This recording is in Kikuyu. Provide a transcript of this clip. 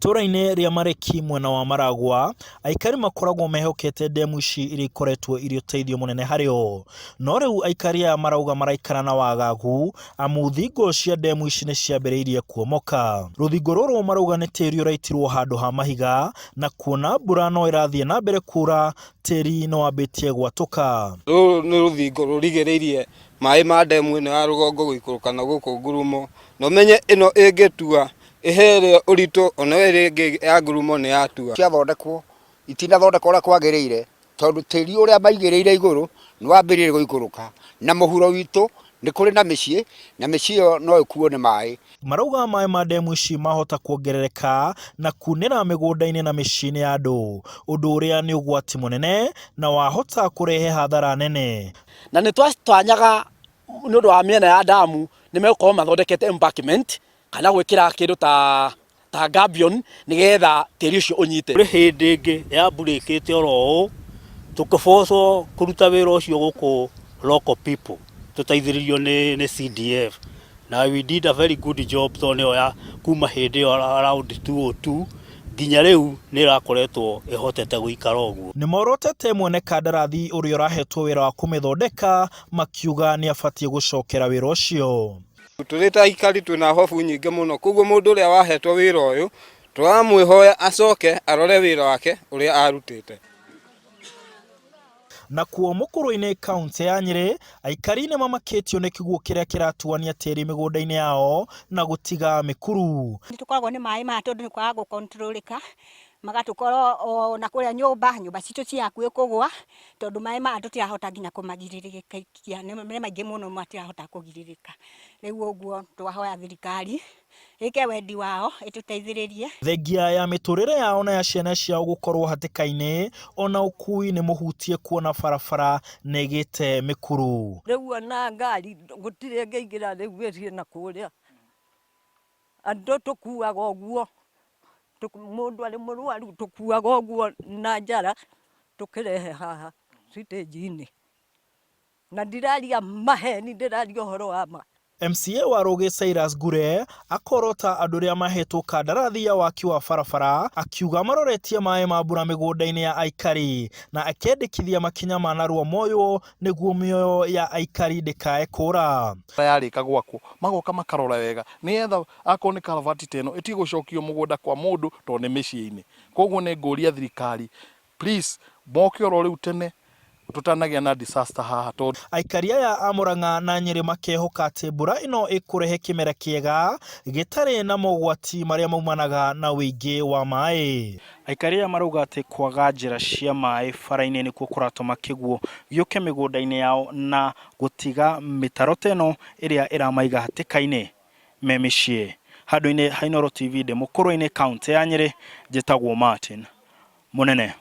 Itũra-inĩ rĩa Mareki mwena wa Maragwa, aikari makoragwo mehokete ndemu ici iria ikoretwo irĩ ũteithio mũnene harĩ o. No rĩu aikari aya marauga maraikara na wagagu amu thingo cia ndemu ici nĩ ciambĩrĩirie kuomoka. Rũthingo rũrũ marauga nĩ tĩri ũraitirwo handũ ha mahiga na kuona mbura no ĩrathiĩ na mbere kura, tĩri nĩ wambĩtie gwatũka. Rũrũ nĩ rũthingo rũrigĩrĩirie maĩ ma ndemu ĩno ya rũgongo gũikũrũka na gũkũ ngurumo, na ũmenye ĩno ĩngĩtua ĩhe ĩrĩa ũritũ ona ĩrĩa ĩngĩ ya ngurumo nĩ yatua. Ciathondekwo itinathondekwo ũrĩa kwagĩrĩire tondũ tĩri ũrĩa maigĩrĩire igũrũ nĩ wambĩrĩirie gũikũrũka na mũhuro witũ nĩ kũrĩ na mĩciĩ na mĩciĩ ĩyo no ĩkuo nĩ maĩ. Marauga maĩ ma ndemu ici mahota kuongerereka na kunĩra mĩgũnda-inĩ na mĩciĩ-inĩ ya andũ, ũndũ ũrĩa nĩ ũgwati mũnene na wahota kũrehe hathara nene. Na nĩ twatanyaga nĩ ũndũ wa mĩena ya ndamu nĩ megũkorwo mathondekete embankment kana gwĩkĩra kĩndũ ta ta gabion nĩgetha tĩri ũcio ũnyite. Kũrĩ hĩndĩ ĩngĩ ya mburĩkĩte oro ũũ, tũkĩbocwo kũruta wĩra ũcio gũkũ local people tũteithĩrĩirio nĩ, nĩ CDF na we did a very good job tondũ nĩyo ya kuma hĩndĩ ĩyo around 2002 nginya rĩu nĩ ĩrakoretwo ĩhotete gũikara ũguo. Nĩ morotete mwene kandarathi ũrĩa ũrahetwo wĩra wa kũmĩthondeka makiuga nĩ abatiĩ gũcokera wĩra ũcio. Tũrĩ ta aikari twĩna hobu nyingĩ mũno, koguo mũndũ ũrĩa wahetwo wĩra ũyũ tũramwĩhoya acoke arore wĩra wake ũrĩa arutĩte. Nakuo Mũkũrũ-inĩ kauntĩ ya Nyĩrĩ, aikari nĩ mamakĩtio nĩ kĩguũ kĩrĩa kĩratuania tĩri mĩgũnda-inĩ yao na gũtiga mĩkuru. Nĩ tũkoragwo nĩ maĩ maya tondũ nĩ kwaga gũ control ĩka, magatũkora ona kũrĩa nyũmba, nyũmba citũ ciĩ hakuhĩ kũgũa, tondũ maĩ maya tũtirahota nginya kũmagirĩrĩria, nĩ maingĩ mũno matirahota kũgirĩrĩka. Rĩu ũguo twahoya thirikari ĩke wendi wao ĩtũteithĩrĩrie. Thengia ya mĩtũrĩre yao na ya ciana ciao gũkorwo hatĩka-inĩ, ona ũkui nĩ mũhutie kuona barabara nĩ ĩgĩte mĩkuru. Rĩu ona ngari gũtirĩ ĩngĩingĩra rĩu ĩthiĩ na kũrĩa. Andũ tũkuaga ũguo, mũndũ arĩ mũrwaru tũkuaga ũguo na njara tũkĩrehe haha stage-inĩ. Na ndiraria maheni ndĩraria ũhoro wa ma. MCA wa Rũgĩ Cyrus Ngure akorota andũ arĩa mahetwo kandarathi ya waki wa barabara akiuga maroretie maĩ ma mbura mĩgũnda-inĩ ya aikari na akendekithia makinya ma narua moywo nĩguo mĩoyo ya aikari ndĩkae kũra. Yarĩka gwakwo magoka makarora wega nĩgetha akorwo nĩ karavati ta ĩno ĩtige gũcokio mũgũnda kwa mũndũ tondũ nĩ mĩciĩ-inĩ. Koguo nĩ ngũria thirikari please moke oro rĩu tene tũtanagĩa na disaster haha tondũ. Aikari aya a Murang'a na Nyĩrĩ makehoka atĩ mbura ĩno ĩkũrehe kĩmera kĩega gĩtarĩ na mogwati marĩa maumanaga na ũingĩ wa maĩ. Aikari aya marauga atĩ kwaga njĩra cia maĩ bara-inĩ nĩkuo kũratũma kĩguũ gĩũke mĩgũnda-inĩ yao na gũtiga mĩtaro ta ĩno ĩrĩa ĩramaiga hatĩka-inĩ me mĩciĩ. Handũ-inĩ ha Inooro TV ndĩ Mũkũrwe-inĩ kauntĩ ya Nyĩrĩ, njĩtagwo Martin Mũnene.